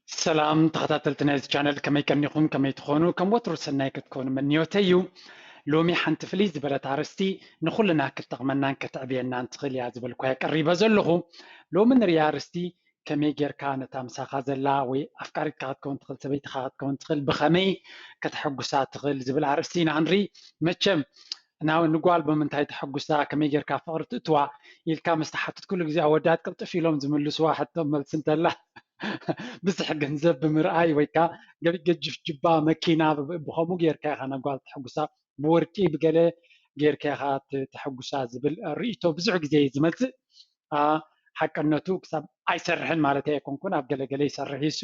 ሰላም ተኸታተልቲ ናይዚ ቻነል፣ ከመይ ቀኒኹም? ከመይ ትኾኑ? ከም ወትሩ ሰናይ ክትኮኑ ምንዮተይ እዩ። ሎሚ ሓንቲ ፍልይ ዝበለት ኣርእስቲ ንኹልና ክትጠቕመናን ከተዕብየናን ትኽእል እያ ዝበልኩ እየ ቀሪበ ዘለኹ። ሎሚ ንሪኣ ኣርእስቲ ከመይ ጌርካ ነታ ምሳኻ ዘላ ወይ ኣፍቃሪትካ ክትከውን ትኽእል፣ ሰበይትኻ ክትከውን ትኽእል፣ ብኸመይ ከተሐጉሳ ትኽእል ዝብል ኣርእስቲ ኢና ንርኢ። መቸም ናብ ንጓል ብምንታይ ተሐጉሳ፣ ከመይ ጌርካ ፍቕሪ ትእትዋ ኢልካ ምስ ተሓትት፣ ኩሉ ግዜ ኣወዳት ቅልጥፍ ኢሎም ዝምልስዋ ሕቶ መልሲ እንተላ ብዝሕ ገንዘብ ብምርኣይ ወይ ከዓ ገ- ገጅፍ ጅባ፣ መኪና ብ- ብኸምኡ ጌርካ ኢኻ ነጓል ተሐጉሳ፣ ብወርቂ ብገለ ጌርካ ኢኻ ት- ተሐጉሳ ዝብል ርእይቶ ብዙሕ ግዜ እዩ ዝመጽእ። አ፣ ሓቅነቱ ክሳብ ኣይሰርሕን ማለት ኣይኮንኩን፣ ኣብ ገለገለ ይሰርሕ ይሱ።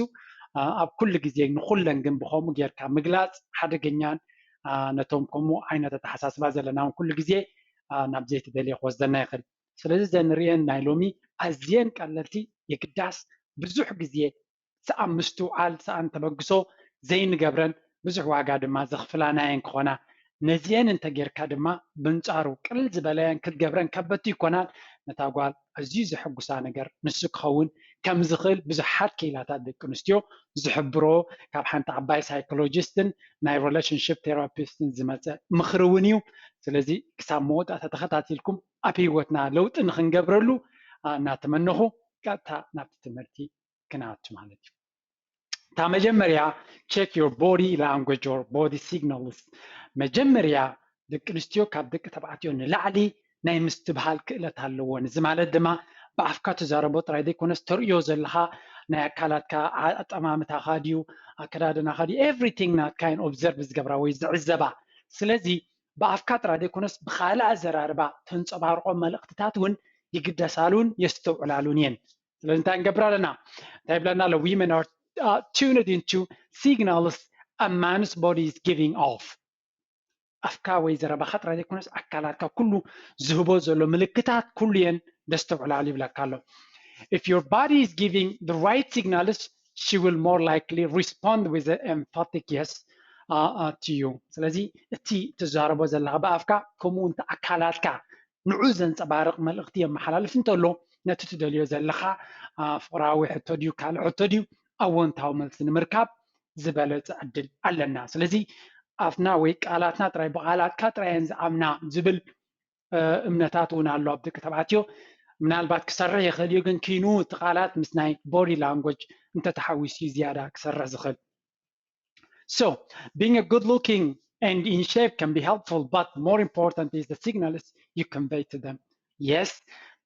አ፣ ኣብ ኩሉ ግዜ ንኹለን ግን ብኸምኡ ጌርካ ምግላጽ ሓደገኛን፣ አ፣ ነቶም ከምኡ ዓይነት ኣተሓሳስባ ዘለና እውን ኩሉ ግዜ፣ አ፣ ናብ ዘይተደልየ ክወስደና ይኽእል። ስለዚ እዘን ንርእየን ናይ ሎሚ ኣዝየን ቀለልቲ፣ የግዳስ ብዙሕ ግዜ ሰኣን ምስትውዓል፣ ሰኣን ተበግሶ ዘይንገብረን፣ ብዙሕ ዋጋ ድማ ዘኽፍላና እየን ክኾና። ነዚአን እንተጌርካ ድማ ብንጻሩ ቅልል ዝበለያን ክትገብረን ከበድቲ ይኮናን። ነታ ጓል ኣዝዩ ዘሐጉሳ ነገር ንሱ ክኸውን ከም ዝኽእል ብዙሓት ክኢላታት ደቂ ኣንስትዮ ዝሕብሮ ካብ ሓንቲ ዓባይ ሳይኮሎጂስትን ናይ ሪሌሽንሽፕ ቴራፒስትን ዝመጸ ምኽሪ እውን እዩ። ስለዚ ክሳብ መወዳእታ ተኸታቲልኩም ኣብ ህይወትና ለውጢ ንኽንገብረሉ፣ አ፣ እናተመነኹ ቀጥታ ናብቲ ትምህርቲ ክነኣቱ ማለት እዩ። እታ መጀመርያ፣ check your body language or body signals። መጀመርያ ደቂ ኣንስትዮ ካብ ደቂ ተባዕትዮ ንላዕሊ ናይ ምስትብሃል ክእለት ኣለወን። እዚ ማለት ድማ ብኣፍካ ትዛረቦ ጥራይ ዘይኮነስ፣ ተርእዮ ዘለኻ ናይ ኣካላትካ ኣ- ኣጠማምታኻ ድዩ፣ ኣከዳድናኻ ድዩ፣ everything ናትካ እየን ኦብዘርቭ ዝገብራ ወይ ዝዕዘባ። ስለዚ ብኣፍካ ጥራይ ዘይኮነስ ብኻልእ ኣዘራርባ ተንጸባርቆ መልእኽትታት እውን ይግደሳሉን የስተውዕላሉን እየን። ስለዚ እንታይ ንገብር ኣለና? እንታይ ይብለና ኣሎ? Women are, uh, tuned into signals a man's body is giving off. ኣፍካ ወይ ዘረባኻ ጥራይ ዘይኮነስ ኣካላትካ ኩሉ ዝህቦ ዘሎ ምልክታት ኩሉ እየን ደስተውዕላሉ ይብለካ ኣሎ። If your body is giving the right signals, she will more likely respond with an emphatic yes, uh, uh, to you. ስለዚ እቲ ትዛረቦ ዘለኻ ብኣፍካ ከምኡ እውን እቲ ኣካላትካ ንዑ ዘንጸባርቕ መልእኽቲ የመሓላልፍ እንተሎ፣ ነቲ ትደልዮ ዘለኻ፣ አ፣ ፍቕራዊ ሕቶ ድዩ ካልእ ሕቶ ድዩ፣ ኣወንታዊ መልሲ ንምርካብ ዝበለጸ ዕድል ኣለና። ስለዚ ኣፍና ወይ ቃላትና ጥራይ፣ ብቓላትካ ጥራይ እየን ዝኣምና ዝብል፣ እ፣ እምነታት እውን ኣሎ ኣብ ደቂ ተባዕትዮ። ምናልባት ክሰርሕ ይኽእል እዩ፣ ግን ኪኑ እቲ ቃላት ምስ ናይ ቦዲ ላንጎጅ እንተተሓዊሱ እዩ ዝያዳ ክሰርሕ ዝኽእል። So, being a good looking and in shape can be helpful, but more important is the signals you convey to them. Yes,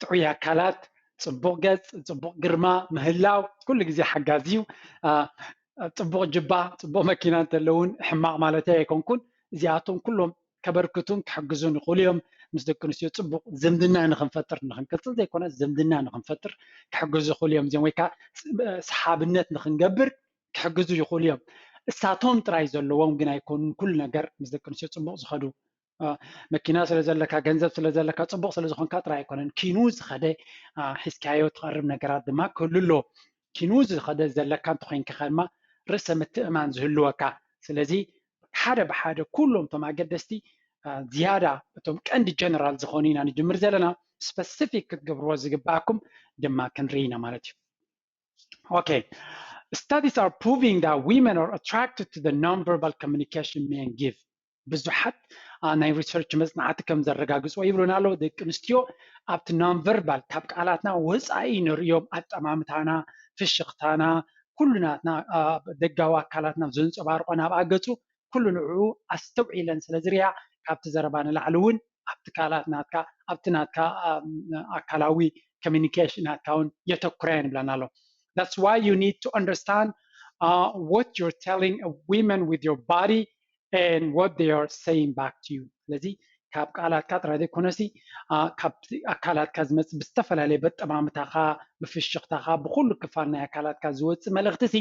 ጥዑይ ኣካላት፣ ጽቡቕ ገጽ፣ ጽቡቕ ግርማ ምህላው ኩሉ ግዜ ሓጋዚ እዩ። አ፣ ጽቡቕ ጅባ፣ ጽቡቕ መኪና እንተለውን ሕማቕ ማለት ኣይኮንኩን። እዚኣቶም ኩሎም ከበርክቱን ክሕግዙን ይኽእሉ እዮም። ምስ ደቂ ኣንስትዮ ጽቡቕ ዝምድና ንኽንፈጥር፣ ንኽንቅጽል ዘይኮነ ዝምድና ንኽንፈጥር ክሕግዙ ይኽእሉ እዮም። እዚኦም ወይ ከዓ ስ-፣ ሰሓብነት ንኽንገብር ክሕግዙ ይኽእሉ እዮም። እሳቶም ጥራይ ዘለዎም ግን ኣይኮኑን ኩሉ ነገር ምስ ደቂ ኣንስትዮ ጽቡቕ ዝኸዱ። አ፣ መኪና ስለ ዘለካ፣ ገንዘብ ስለ ዘለካ፣ ጽቡቕ ስለ ዝኾንካ ጥራይ ኣይኮነን። ኪኑ ዝኸደ፣ አ፣ ሒዝካዮ ትቐርብ ነገራት ድማ ክህሉ ኣሎ። ኪኑ ዝኸደ ዘለካ እንተኾይንካ ድማ ርእሰ ምትእማን ዝህልወካ። ስለዚ ሓደ ብሓደ ኩሎም እቶም ኣገደስቲ፣ አ፣ ዝያዳ እቶም ቀንዲ ጀነራል ዝኾኑ ኢና ንጅምር ዘለና። ስፐሲፊክ ክትገብርዎ ዝግባኣኩም ድማ ክንርኢ ኢና ማለት እዩ። Okay, studies are proving that women are attracted to the non-verbal communication men give. ብዙሓት፣ አ፣ ናይ ሪሰርች መጽናዕቲ ከም ዘረጋግጽዎ ይብሉና ኣለዉ። ደቂ ኣንስትዮ ኣብቲ non-verbal፣ ካብ ቃላትና ወጻኢ ንርእዮም ኣጠማምታና፣ ፍሽኽታና፣ ኩሉ ናትና፣ አ፣ ደጋዊ ኣካላትና ዘንጸባርቆ ናብኣ ገጹ ኩሉ ንዕኡ ኣስተውዒለን ስለ ዝሪኣ፣ ካብቲ ዘረባ ንላዕሊ እውን ኣብቲ ቃላት ናትካ፣ ኣብቲ ናትካ፣ አ፣ ኣካላዊ ኮሚኒኬሽን ናትካ እውን የተኩራ እየን ይብለና ኣሎ። That's why you need to understand, uh, what you're telling a women with your body and what they are saying back to you. ስለዚ ካብ ቃላትካ ጥራይ ዘይኮነሲ፣ አ፣ ካብ ኣካላትካ ዝመጽእ ብዝተፈላለየ በጠማምታኻ፣ ብፍሽኽታኻ፣ ብኹሉ ክፋል ናይ ኣካላትካ ዝወጽእ መልእኽቲሲ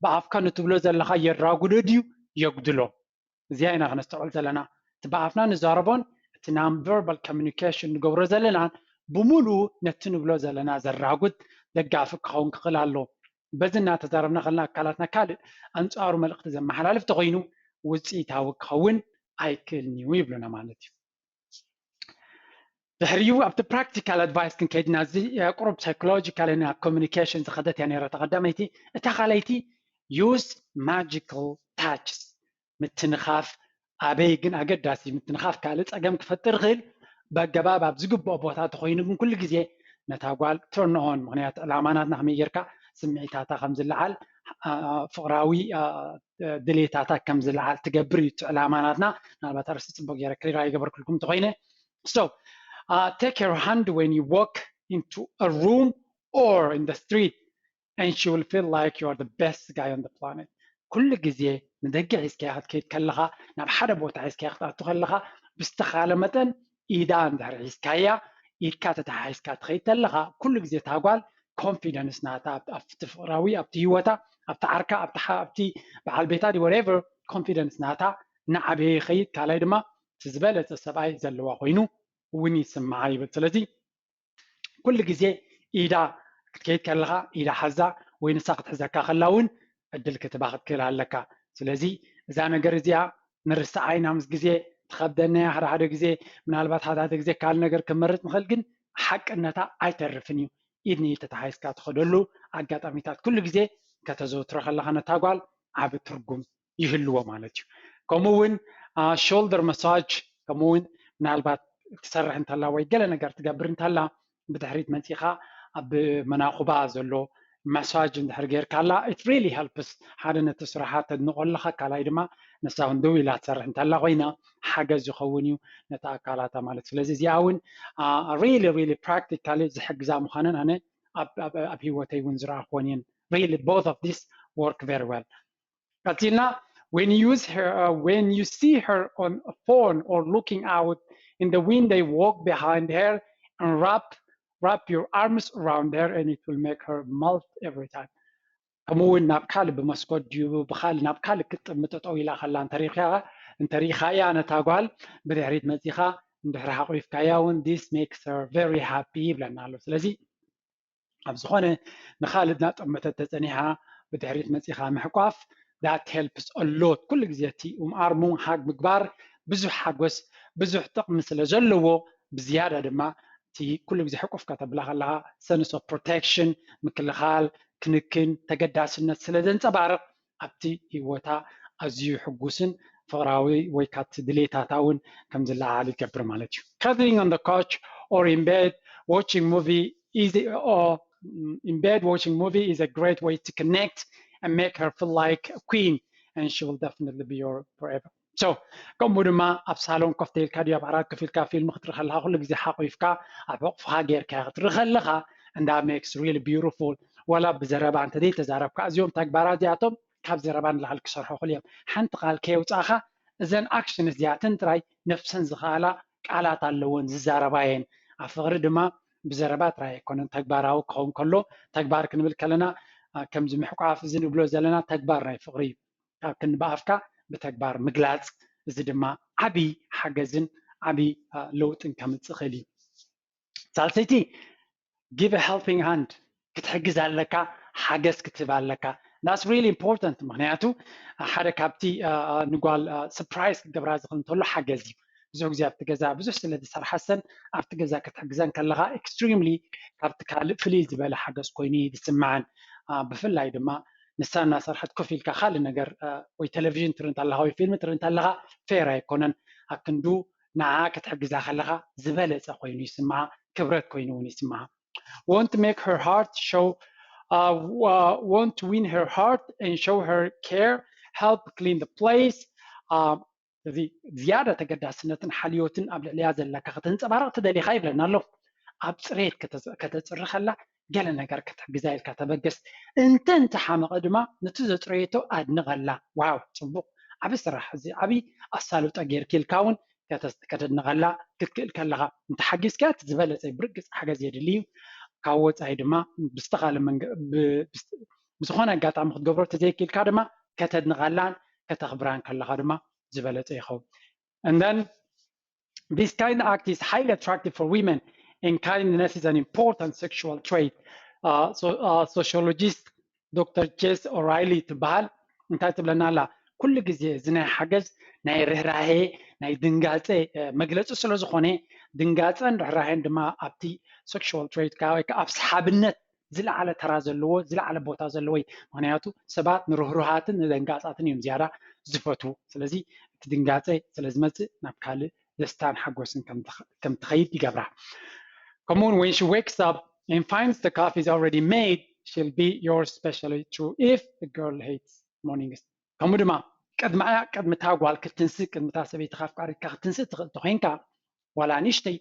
ብኣፍካ ንትብሎ ዘለኻ የራጉዶ ድዩ የጉድሎ? እዚኣ ኢና ክነስተውዕል ዘለና። እቲ ብኣፍና ንዛረቦን እቲ non-verbal communication ንገብሮ ዘለናን ብምሉኡ ነቲ ንብሎ ዘለና ዘራጉድ ደጋፊ ክኸውን ክኽእል ኣለዎ። በዚ እናተዛረብና ከለና ኣካላትና ካልእ ኣንጻሩ መልእኽቲ ዘመሓላልፍ ተኾይኑ ውጽኢታዊ ክኸውን ኣይክእልን እዩ ይብሉና ማለት እዩ። ድሕሪኡ ኣብቲ ፕራክቲካል ኣድቫይስ ክንከይድ ኢና። እዚ፣ እ፣ ቁሩብ ሳይኮሎጂካል ናብ ኮሚኒኬሽን ዝኸደት እያ ነይራ እታ ቀዳመይቲ። እታ ካልኣይቲ Use magical touches. ምትንኻፍ ኣበይ ግን ኣገዳሲ፣ ምትንኻፍ ካልእ ጸገም ክፈጥር ይኽእል። በገባብ ኣብ ዝግብኦ ቦታ ተኾይኑ ግን ኩሉ ግዜ ነታ ጓል turn on። ምኽንያቱ ዕላማ ናትና ከመይ ጌርካ ስምዒታታ ከም ዝለዓል፣ ፍቕራዊ ድሌታታ ከም ዝለዓል ትገብር እዩ። እቲ ዕላማ ናትና ምናልባት ኣርእስቲ ጽቡቅ ገይረ ክሊር ኣይገበርኩልኩም እንተኾይነ። So take her hand when you walk into a room or in the street and she will feel like you are the best guy on the planet. ኩሉ ግዜ ንደገ ሒዝካያ ክትከይድ ከለኻ፣ ናብ ሓደ ቦታ ሒዝካያ ክትኣቱ ከለኻ፣ ብዝተኻለ መጠን ኢዳ እንድሕር ሒዝካያ፣ ኢድካ ተተሓሒዝካ ትኸይድ ከለኻ፣ ኩሉ ግዜ እታ ጓል ኮንፊደንስ ናታ ኣብቲ ፍቕራዊ፣ ኣብቲ ህይወታ፣ ኣብቲ ዓርካ፣ ኣብቲ በዓል ቤታ፣ whatever፣ ኮንፊደንስ ናታ እናዓበየ ይኸይድ። ካልኣይ ድማ እቲ ዝበለፀ ሰብኣይ ዘለዋ ኮይኑ እውን ይስምዓ ይብል። ስለዚ ኩሉ ግዜ ኢዳ ክትከይድ ከለኻ ኢዳ ሓዛ ወይ ንሳ ክትሕዘካ ከላ እውን ዕድል ክትባ ክትክእል ኣለካ። ስለዚ እዛ ነገር እዚኣ ንርስዓ ኢና ምስ ግዜ፣ ትኸብደና እያ ሓደ ሓደ ግዜ፣ ምናልባት ሓደ ሓደ ግዜ ካልእ ነገር ክመርፅ ንኽእል፣ ግን ሓቅነታ ኣይተርፍን እዩ። ኢድ ንኢድ ተተሓሒዝካ ትኸደሉ ኣጋጣሚታት ኩሉ ግዜ ከተዘውትሮ ከለኻ ነታ ጓል ዓቢ ትርጉም ይህልዎ ማለት እዩ። ከምኡ እውን ሾልደር መሳጅ፣ ከምኡ እውን ምናልባት ትሰርሕ እንተላ ወይ ገለ ነገር ትገብር እንተላ ብድሕሪት መፂኻ ኣብ መናኹባ ዘሎ መሳጅ እንድሕር ጌርካላ it really helps። ሓደ ነቲ ስራሓ ተድንቆ ኣለኻ፣ ካልኣይ ድማ ንሳ እውን ደው ኢላ ትሰርሕ እንተላ ኮይና ሓገዝ ዝኸውን እዩ ነቲ ኣካላታ ማለት። ስለዚ እዚኣ እውን really really practically ዝሕግዛ ምዃነን ኣነ ኣብ ህይወተይ እውን ዝረኣኽዎን እየን። Really both of this work very well። ቀፂልና when you use her uh, when you see her on a phone or looking out in the window, walk behind her and wrap wrap your arms around her and it will make her melt every time. ከምኡ እውን ናብ ካልእ ብመስኮት ድዩ ብካልእ ናብ ካልእ ክትጥምጥጠው ኢላ ከላ እንተሪኢኻያ ነታ ጓል ብድሕሪት መፂኻ እንድሕር ሓቑፍካያ እውን this makes her very happy ይብለና ኣሎ። ስለዚ ኣብ ዝኾነ ንኻልእ እናጠመተት ተጸኒሓ ብድሕሪት መጺኻ ምሕቋፍ that helps a lot። ኩሉ ግዜ እቲ ኡም ኣርሙ ሃግ ምግባር ብዙሕ ሓጎስ ብዙሕ ጥቕሚ ስለ ዘለዎ ብዝያዳ ድማ እቲ ኩሉ ግዜ ሕቁፍ ከተብላ ከለኻ sense of protection ምክልኻል ክንክን ተገዳስነት ስለ ዘንጸባርቕ ኣብቲ ህይወታ ኣዝዩ ሕጉስን ፍቕራዊ ወይ ካብቲ ድሌታታ እውን ከም ዝለዓል ይገብር ማለት እዩ። Cuddling on the couch or in bed watching movie is or in bed watching movie is a great way to connect and make her feel like a queen and she will definitely be your forever. So ከምኡ ድማ ኣብ ሳሎን ኮፍ ኢልካ ድዩ ኣብ ዓራት ኮፍ ኢልካ ፊልም ክትርኢ ከለካ ኩሉ ግዜ ሓቂፍካ ኣብ ሕቕፍካ ጌርካ ክትርኢ ከለካ and that makes really beautiful። ዋላ ብዘረባ እንተ ዘይተዛረብካ እዚኦም ተግባራት እዚኣቶም ካብ ዘረባ ንላዕሊ ክሰርሑ ክእል እዮም። ሓንቲ ቃል ከየውፃእካ እዘን ኣክሽን እዚኣተን ጥራይ ነፍሰን ዝኸኣላ ቃላት ኣለወን ዝዛረባ እየን። ኣብ ፍቕሪ ድማ ብዘረባ ጥራይ ኣይኮነን ተግባራዊ ክኸውን ከሎ፣ ተግባር ክንብል ከለና ከምዚ ምሕቋፍ እዚ ንብሎ ዘለና ተግባር ናይ ፍቕሪ እዩ። ካብ ክንዲ ብኣፍካ ብተግባር ምግላፅ፣ እዚ ድማ ዓቢ ሓገዝን ዓቢ ለውጥን ከምፅእ ክእል እዩ። ሳልሰይቲ give a helping hand ክትሕግዝ ኣለካ፣ ሓገዝ ክትህብ ኣለካ። That's really important። ምክንያቱ ሓደ ካብቲ ንጓል ሰርፕራይዝ ክትገብራ ዝኽእል እንተሎ ሓገዝ እዩ። ብዙሕ ግዜ ኣብቲ ገዛ ብዙሕ ስለ ዝሰርሓ ሰን ኣብቲ ገዛ ክትሕግዘን ከለካ extremely ካብቲ ካልእ ፍልይ ዝበለ ሓገዝ ኮይኑ እዩ ዝስምዓን። ብፍላይ ድማ ንሳ እናሰርሐት ኮፍ ኢልካ ካልእ ነገር ወይ ቴሌቪዥን ትርኢ እንተለካ ወይ ፊልም ትርኢ እንተለካ ፌር ኣይኮነን። ኣክንዱ ንዓ ክትሕግዛ ከለካ ዝበለፀ ኮይኑ ይስምዓ፣ ክብረት ኮይኑ እውን ይስምዓ። Want make her heart show uh, uh, want win her heart and show her care, help clean the place. እዚ ዝያዳ ተገዳስነትን ሓልዮትን ኣብ ልዕሊያ ዘለካ ከተንፀባርቕ ትደሊኻ ይብለና ኣሎ። ኣብ ፅሬት ከተፅሪ ከላ ገለ ነገር ክትሕግዛ ኢልካ ተበገስ። እንተ እንተሓመቐ ድማ ነቲ ዘፅረየቶ ኣድንቐላ። ዋው ፅቡቕ ዓቢ ስራሕ፣ እዚ ዓቢ ኣሳልጦ ጌርኪ ኢልካ እውን ከተድንቐላ ክትክእል ከለኻ፣ እንተሓጊዝካያ እቲ ዝበለፀ ብርግፅ ሓገዝ የድሊ እዩ። ካብ ወፃኢ ድማ ብዝተኻለ ብዝኾነ ኣጋጣሚ ክትገብሮ ተዘይክኢልካ ድማ ከተድንቐላን ከተኽብራን ከለኻ ድማ ዝበለፀ ይኸውን። And then this kind act is highly attractive for women and kindness is an important sexual trait. Uh, so, uh, sociologist ዶክተር ጄስ ኦራይሊ ትበሃል እንታይ ትብለና ኣላ? ኩሉ ግዜ እዚ ናይ ሓገዝ ናይ ርህራሄ ናይ ድንጋፀ መግለፂ ስለ ዝኾነ ድንጋፀን ርህራሄን ድማ ኣብቲ ሴክሹዋል ትሬትካ ወይ ከዓ ኣብ ሰሓብነት ዝለዓለ ተራ ዘለዎ ዝለዓለ ቦታ ዘለዎ እዩ። ምክንያቱ ሰባት ንርህሩሃትን ንደንጋፃትን እዮም ዝያዳ ዝፈትዉ። ስለዚ እቲ ድንጋፀ ስለ ዝመፅእ ናብ ካልእ ደስታን ሓጎስን ከም ትኸይድ ይገብራ። ከምኡውን when she wakes up and finds the coffee is already made, she'll be yours, especially true if the girl hates mornings። ከምኡ ድማ ቅድሚያ ቅድሚ እታ ጓል ክትንስእ ቅድሚ እታ ሰበይቲ ካብ ቃሪትካ ክትንስእ ትኽእል ተኮይንካ ዋላ ንእሽተይ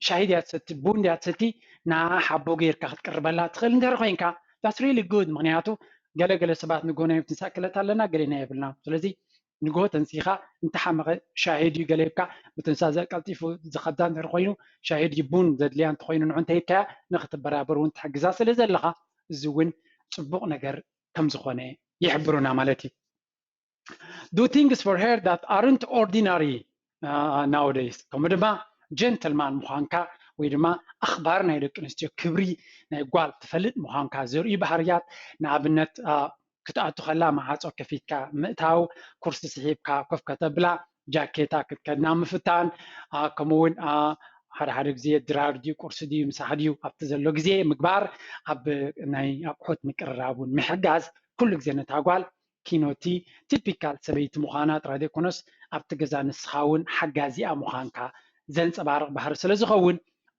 ሻሂ ድያ ትሰቲ ቡን ድያ ትሰቲ ንዓ ሓቦ ገይርካ ክትቅርበላ ትኽእል እንድሕር ኮይንካ that's really good። ምክንያቱ ገለገለ ሰባት ንጎ ናይ ምትንሳእ ክለት ኣለና ገሌና የብልና። ስለዚ ንጎ ተንሲኻ እንተሓመቐ ሻሂ ድዩ ገለ ሂብካ ምትንሳ ዘቀልጢፉ ዝኸብዳ እንድሕር ኮይኑ ሻሂ ድዩ ቡን ዘድልያ እንተኮይኑ ንዑ እንተሂብካያ ንክትበራበር እውን ትሕግዛ ስለ ዘለኻ እዚ እውን ፅቡቕ ነገር ከም ዝኾነ ይሕብሩና ማለት እዩ። Do things for her that aren't ordinary nowadays። ከምኡ ድማ ጀንትልማን ምዃንካ ወይ ድማ ኣኽባሪ ናይ ደቂ ኣንስትዮ ክብሪ ናይ ጓል ትፈልጥ ምዃንካ ዘርእዩ ባህርያት ንኣብነት ክትኣቱ ከላ መዓፆ ከፊትካ ምእታው፣ ኩርሲ ስሒብካ ኮፍ ከተብላ፣ ጃኬታ ክትከድና ምፍታን፣ ከምኡ እውን ሓደ ሓደ ግዜ ድራር ድዩ ቁርሲ ድዩ ምሳሕ ድዩ ኣብቲ ዘሎ ግዜ ምግባር፣ ኣብ ናይ ኣቑሑት ምቅርራብ እውን ምሕጋዝ ኩሉ ግዜ ነታ ጓል ኪኖቲ ቲፒካል ሰበይቲ ምዃና ጥራይ ዘይኮነስ ኣብቲ ገዛ ንስኻ እውን ሓጋዚኣ ምዃንካ ዘንፀባርቕ ባህሪ ስለ ዝኸውን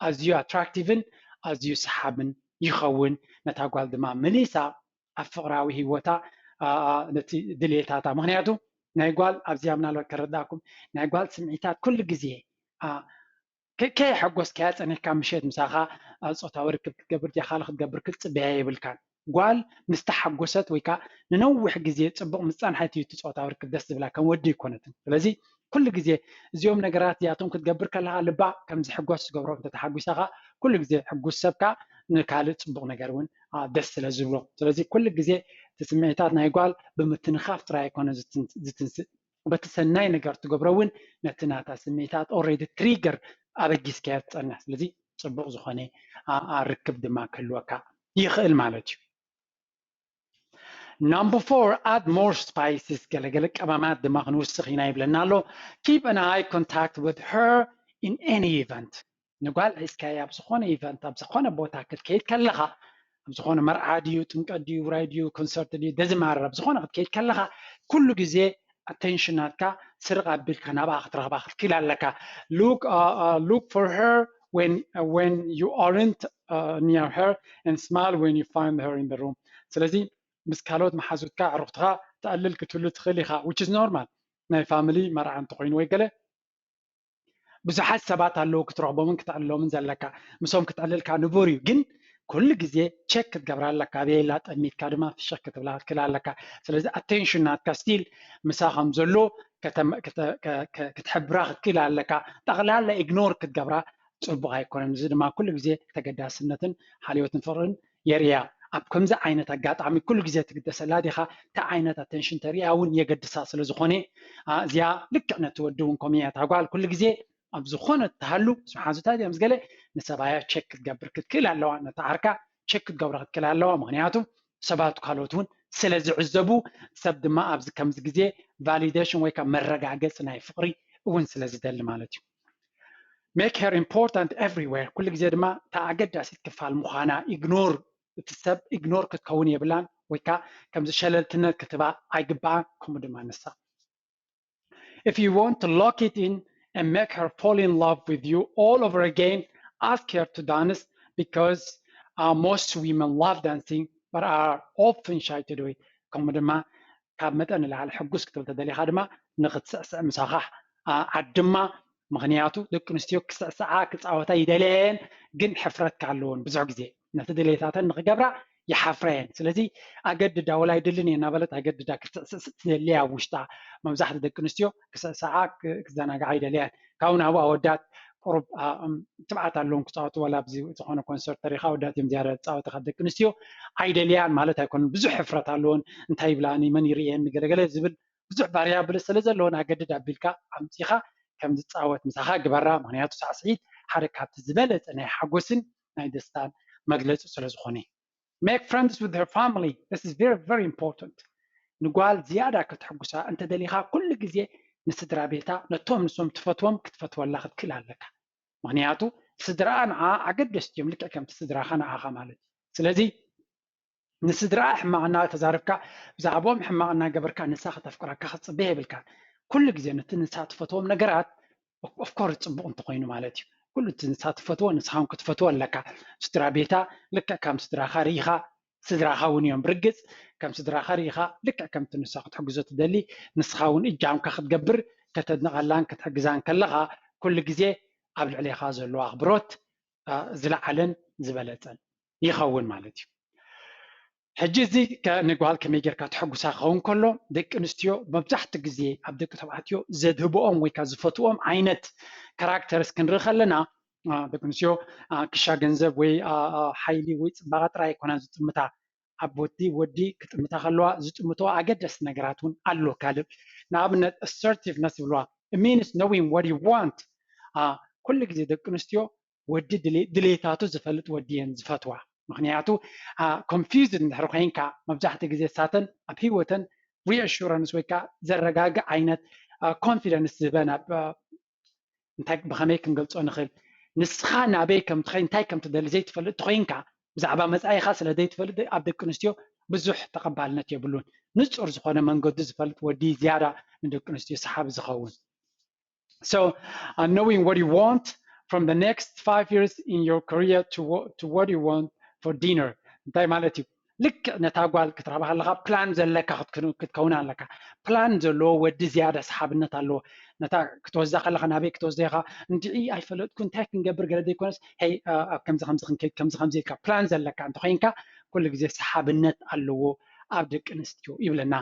ኣዝዩ ኣትራክቲቭን ኣዝዩ ሰሓብን ይኸውን። ነታ ጓል ድማ መሊሳ ኣብ ፍቕራዊ ህይወታ ነቲ ድሌታታ ምክንያቱ ናይ ጓል ኣብዚኣ ምናልባት ከረዳእኩም ናይ ጓል ስምዒታት ኩሉ ግዜ ከየሐጎስካያ ፀኒሕካ ምሸት ምሳኻ ፆታዊ ርክብ ክትገብር ድያ ካልእ ክትገብር ክትፅበያ የብልካን። ጓል ምስ ተሓጎሰት ወይ ከዓ ንነዊሕ ግዜ ፅቡቕ ምስ ፀንሐት እዩ እቲ ፆታዊ ርክብ ደስ ዝብላ ከም ወዲ ኣይኮነትን። ስለዚ ኩሉ ግዜ እዚኦም ነገራት እዚኣቶም ክትገብር ከለካ ልባ ከም ዝሕጎስ ዝገብሮ እንተተሓጒሳ ከዓ ኩሉ ግዜ ሕጉስ ሰብካ ንካልእ ፅቡቕ ነገር እውን ደስ ስለ ዝብሎ። ስለዚ ኩሉ ግዜ እቲ ስምዒታት ናይ ጓል ብምትንኻፍ ጥራይ ኣይኮነ ዝትንስእ በቲ ሰናይ ነገር ትገብሮ እውን ነቲ ናታ ስምዒታት already trigger ኣበጊስካዮ ትፀንሕ። ስለዚ ፅቡቕ ዝኾነ ርክብ ድማ ክህልወካ ይኽእል ማለት እዩ። Number four, add more spices. ገለገለ ቀመማት ድማ ክንውስኽ ኢና ይብለና ኣሎ። Keep an eye contact with her in any event. ንጓል ሒዝካያ ኣብ ዝኾነ event ኣብ ዝኾነ ቦታ ክትከይድ ከለኻ ኣብ ዝኾነ መርዓ ድዩ ጥምቀት ድዩ ውራይ ድዩ ኮንሰርት ድዩ ደዝማረር ኣብ ዝኾነ ክትከይድ ከለኻ ኩሉ ግዜ attention ናትካ ስርቕ ኣቢልካ ናብኣ ክትረኽባ ክትክእል ኣለካ። Look look for her when when you aren't near her and smile when you find her in the room። ስለዚ ምስ ካልኦት መሓዙትካ ኣዕሩኽትኻ ተዕልል ክትህሉ ትኽእል ኢኻ which is normal። ናይ family መርዓ እንተኾይኑ ወይ ገለ ብዙሓት ሰባት ኣለዉ ክትረኽቦምን ክትዕልሎምን ዘለካ። ምሶም ክትዕልልካ ንቡር እዩ ግን ኩሉ ግዜ check ክትገብራ ኣለካ። ኣበየላ ጠሚትካ ድማ ፍሽኽ ክትብላ ክትክእል ኣለካ። ስለዚ attention ናትካ still ምሳ ከም ዘሎ ክትሕብራ ክትክእል ኣለካ። ጠቕላላ ignore ክትገብራ ፅቡቕ ኣይኮነን። እዚ ድማ ኩሉ ግዜ ተገዳስነትን ሓልዮትን ፍቕርን የርእያ። ኣብ ከምዚ ዓይነት ኣጋጣሚ ኩሉ ግዜ ትግደሰላ ዲኻ? እንታይ ዓይነት attention ተርእያ እውን የገድሳ ስለ ዝኾነ እዚኣ ልክዕ ነቲ ወዲ እውን ከምኡ እያ። እታ ጓል ኩሉ ግዜ ኣብ ዝኾነ እትሃሉ ምስ መሓዙታ ድያ ምስ ገለ ንሰብኣያ check ክትገብር ክትክእል ኣለዋ። ነቲ ዓርካ check ክትገብሮ ክትክእል ኣለዋ። ምክንያቱ ሰባት ካልኦት እውን ስለ ዝዕዘቡ ሰብ ድማ ኣብዚ ከምዚ ግዜ validation ወይ ከዓ መረጋገፂ ናይ ፍቕሪ እውን ስለ ዝደሊ ማለት እዩ። Make her important everywhere። ኩሉ ግዜ ድማ እታ ኣገዳሲት ክፋል ምዃና ignore እቲ ሰብ ignore ክትከውን የብላን ወይ ከዓ ከምዚ ሸለልትነት ክትባ ኣይግባኣን። ከምኡ ድማ ንሳ If you want to lock it in and make her fall in love with you all over again, ask her to dance because uh, most women love dancing but are often shy to do it. ከምኡ ድማ ካብ መጠን ንላዕሊ ሕጉስ ክትብል ተደሊኻ ድማ ንክትስዕስዕ ምሳኻ ዓድማ። ምክንያቱ ደቂ ኣንስትዮ ክስዕስዓ ክፃወታ ይደልያ እየን፣ ግን ሕፍረት ኣለወን። ብዙሕ ግዜ ነቲ ድሌታተን ንክገብራ ይሓፍራ እየን። ስለዚ ኣገድዳ ወላ ኣይድልን እየ እናበለት ኣገድዳ ክትስዕስዕ ትደልያ ኣብ ውሽጣ። መብዛሕትኡ ደቂ ኣንስትዮ ክስዕስዓ ክዘናግዓ ይደልያ እየን። ካብኡ ናብኡ ኣወዳት ቁሩብ ትብዓት ኣለዎም ክፃወቱ ዋላ ኣብዚ ዝኾነ ኮንሰርት ተሪኻ ኣወዳት እዮም ዝያዳ ዝፃወቱ ካብ ደቂ ኣንስትዮ። ኣይደልያን ማለት ኣይኮነን። ብዙሕ ሕፍረት ኣለዎን። እንታይ ይብላኒ መን ይርእየኒ ገለገለ ዝብል ብዙሕ ቫርያብል ስለ ዘለዎን ኣገድድ ኣቢልካ ኣምፂኻ ከም ዝፃወት ምሳኻ ግበራ። ምክንያቱ ሳዕስዒት ሓደ ካብቲ ዝበለፀ ናይ ሓጎስን ናይ ደስታን መግለፂ ስለ ዝኾነ። Make friends with her family. This is very very important። ንጓል ዝያዳ ከተሕጉሳ እንተደሊኻ ኩሉ ግዜ ንስድራ ቤታ ነቶም ንሶም ትፈትዎም ክትፈትወላ ክትክእል ኣለካ። ምክንያቱ ስድራኣ ንዓ ኣገደስቲ እዮም ልክዕ ከምቲ ስድራኻ ንዓኻ ማለት እዩ። ስለዚ ንስድራኣ ሕማቕ እናተዛረብካ፣ ብዛዕባኦም ሕማቕ እናገበርካ ንሳ ከተፍቅረካ ክትጽበ የብልካ። ኩሉ ግዜ ነቲ ንሳ ትፈትዎም ነገራት፣ of course፣ ጽቡቕ እንተኾይኑ ማለት እዩ። ኩሉ እቲ ንሳ ትፈትዎ ንስኻ እውን ክትፈትዎ ኣለካ። ስድራ ቤታ ልክዕ ከም ስድራኻ ርኢኻ፣ ስድራኻ እውን እዮም ብርግጽ ከም ስድራኻ ርኢኻ፣ ልክዕ ከምቲ ንሳ ክትሕግዞ ትደሊ፣ ንስኻ እውን እጃምካ ክትገብር፣ ከተድንቐላን ክትሕግዛን ከለኻ፣ ኩሉ ግዜ ኣብ ልዕሌኻ ዘሎ ኣኽብሮት ዝለዓለን ዝበለጸን ይኸውን ማለት እዩ። ሕጂ እዚ ንጓል ከመይ ጌርካ ተሐጉሳ ክኸውን ከሎ፣ ደቂ ኣንስትዮ መብዛሕትኡ ግዜ ኣብ ደቂ ተባዕትዮ ዘድህብኦም ወይ ከዓ ዝፈትዎም ዓይነት ካራክተርስ ክንርኢ ከለና፣ ደቂ ኣንስትዮ ክሻ ገንዘብ ወይ ሓይሊ ወይ ፅባቐ ጥራይ ኣይኮናን ዝጥምታ። ኣብ ወዲ ወዲ ክጥምታ ከለዋ ዝጥምቶ ኣገደስቲ ነገራት እውን ኣሎ። ካልእ ንኣብነት፣ assertiveness ይብልዋ፣ means knowing what you want። ኩሉ ግዜ ደቂ ኣንስትዮ ወዲ ድሌታቱ ዝፈልጥ ወዲ እየን ዝፈትዋ። ምክንያቱ confused እንድሕር ኮይንካ፣ መብዛሕትኡ ግዜ ሳተን ኣብ ህይወተን reassurance ወይ ከዓ ዘረጋግእ ዓይነት confidence ዝህበን ኣብ እንታይ ብኸመይ ክንገልጾ ንኽእል? ንስኻ ናበይ ከም ትኸይ እንታይ ከም ትደሊ ዘይትፈልጥ ተኾይንካ፣ ብዛዕባ መጻኢኻ ስለ ዘይትፈልጥ ኣብ ደቂ ኣንስትዮ ብዙሕ ተቐባልነት የብሉን። ንጹር ዝኾነ መንገዱ ዝፈልጥ ወዲ ዝያዳ ንደቂ ኣንስትዮ ሰሓቢ ዝኸውን። So, uh, knowing what you want from the next five years in your career to, to what you want for dinner. እንታይ ማለት እዩ? ልክዕ ነታ ጓል ክትረኽባ ከለኻ ፕላን ዘለካ ክትከውን ኣለካ። ፕላን ዘለዎ ወዲ ዝያዳ ሰሓብነት ኣለዎ። ነታ ክትወስዳ ከለኻ ናበይ ክትወስዳ ኢኻ? እንድዒ ኣይፈለጥኩ፣ እንታይ ክንገብር ገለ ዘይኮነስ፣ ሄይ፣ ኣብ ከምዚ ከምዚ ክንከይድ፣ ከምዚ ከምዚ ኢልካ ፕላን ዘለካ እንተኾይንካ ኩሉ ግዜ ሰሓብነት ኣለዎ ኣብ ደቂ ኣንስትዮ ይብለና።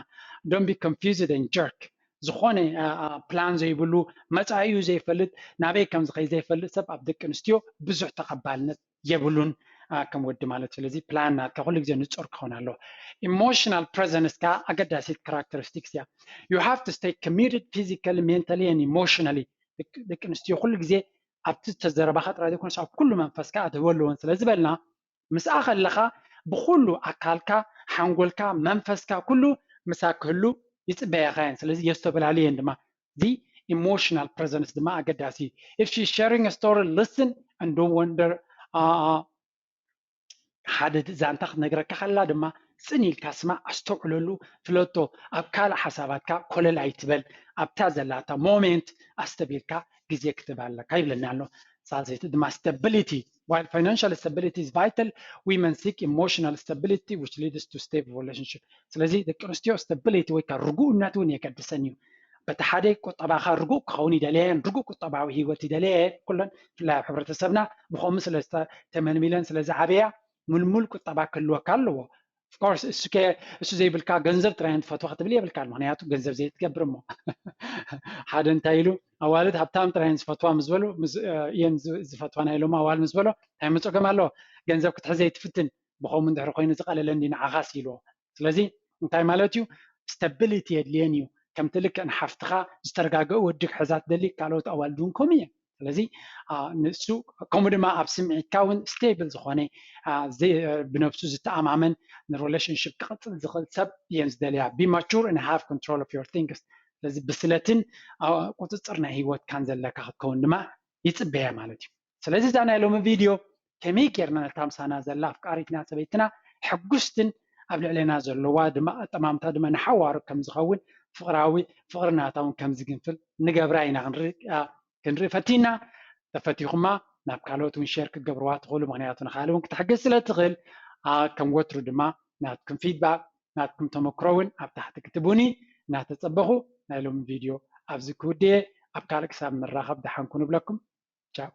Don't be confused and jerk። ዝኾነ ፕላን ዘይብሉ፣ መጻኢኡ ዘይፈልጥ፣ ናበይ ከም ዝኸይ ዘይፈልጥ ሰብ ኣብ ደቂ ኣንስትዮ ብዙሕ ተቐባልነት የብሉን ከም ወዲ ማለት። ስለዚ ፕላን ናትካ ኩሉ ግዜ ንጹር ክኸውን ኣለዎ። Emotional presence ከዓ ኣገዳሲት characteristics እያ። You have to stay committed physically, mentally and emotionally። ደቂ ኣንስትዮ ኩሉ ግዜ ኣብቲ ዝተዘረባኻ ጥራይ ዘይኮነስ ኣብ ኩሉ መንፈስካ ኣድህቦ ኣለዎን ስለ ዝበልና፣ ምስኣ ከለኻ ብኩሉ ኣካልካ፣ ሓንጎልካ፣ መንፈስካ ኩሉ ምሳ ክህሉ ይጽበያኻ እየን። ስለዚ የስተብላልየን ድማ። እዚ emotional presence ድማ ኣገዳሲ እዩ። If she's sharing a story, listen and don't wonder። ሓደ ዛንታ ክትነግረካ ከላ ድማ ጽን ኢልካ ስማዕ፣ ኣስተውዕለሉ፣ ፍለጦ። ኣብ ካልእ ሓሳባትካ ኮለል ኣይትበል። ኣብታ ዘላታ ሞሜንት ኣስተቢርካ ግዜ ክትህባ ኣለካ ይብለና ኣሎ። ሳልሰይቲ ድማ stability። While financial stability is vital, women seek emotional stability, which leads to stable relationship። ስለዚ ደቂ ኣንስትዮ stability ወይ ከዓ ርጉእነት እውን የገድሰን እዩ። በቲ ሓደ ቁጠባኻ ርጉእ ክኸውን ይደለየን፣ ርጉእ ቁጠባዊ ህይወት ይደለየ። ኩለን ብፍላይ ኣብ ሕብረተሰብና ብኸምኡ ስለ ተመልሚለን ስለ ዝዓበያ፣ ምልሙል ቁጠባ ክህልወካ ኣለዎ። Of course፣ እሱ ዘይብልካ ገንዘብ ጥራይ ትፈትዋ ክትብል የብልካ፣ ምክንያቱ ገንዘብ ዘይትገብር እሞ። ሓደ እንታይ ኢሉ፣ ኣዋልድ ሃብታም ጥራይ ዝፈትዋ ምስ በሉ፣ እየን ዝፈትዋ ናይ ሎም ኣዋልድ ምስ በሎ፣ እንታይ መፀገም ኣለዎ? ገንዘብ ክትሕዘ ይትፍትን፣ ብኸምኡ እንድሕር ኮይኑ ዝቐለለኒ ንዓኻስ ኢልዎ። ስለዚ እንታይ ማለት እዩ? Stability የድልየን እዩ። ከምቲ ልክዕ ንሓፍትኻ ዝተረጋገአ ወዲ ክሕዛ ትደሊ፣ ካልኦት ኣዋልድ እውን ከምኡ እየን። ስለዚ ንሱ ከምኡ ድማ ኣብ ስምዒትካ እውን stable ዝኾነ፣ ብነብሱ ዝተኣማመን፣ ንሪሌሽንሽፕ ክቕፅል ዝኽእል ሰብ እየን ዝደልያ። Be mature and have control of your things። ስለዚ ብስለትን ቁፅፅር ናይ ህይወትካን ዘለካ ክትከውን ድማ ይፅበያ ማለት እዩ። ስለዚ እዛ ናይ ሎሚ ቪድዮ ከመይ ጌርና ነታ ምሳና ዘላ ኣፍቃሪትና ሰበይትና ሕጉስትን ኣብ ልዕሌና ዘለዋ ድማ ኣጠማምታ ድማ ንሓዋሩ ከም ዝኸውን፣ ፍቕራዊ ፍቕሪ ናታ እውን ከም ዝግንፍል ንገብራ ኢና ክንርኢ ፈቲና። ተፈቲኹማ ናብ ካልኦት እውን ሼር ክትገብርዋ ትኽእሉ፣ ምክንያቱ ንኻልእ እውን ክትሕግዝ ስለ ትኽእል። ከም ወትሩ ድማ ናትኩም ፊድባክ፣ ናትኩም ተመክሮ እውን ኣብ ታሕቲ ክትቡኒ እናተፀበኹ ናይ ሎሚ ቪድዮ ኣብዚ ክውድየ። ኣብ ካልእ ክሳብ ንራኸብ ደሓን ኩኑ እብለኩም። ቻው።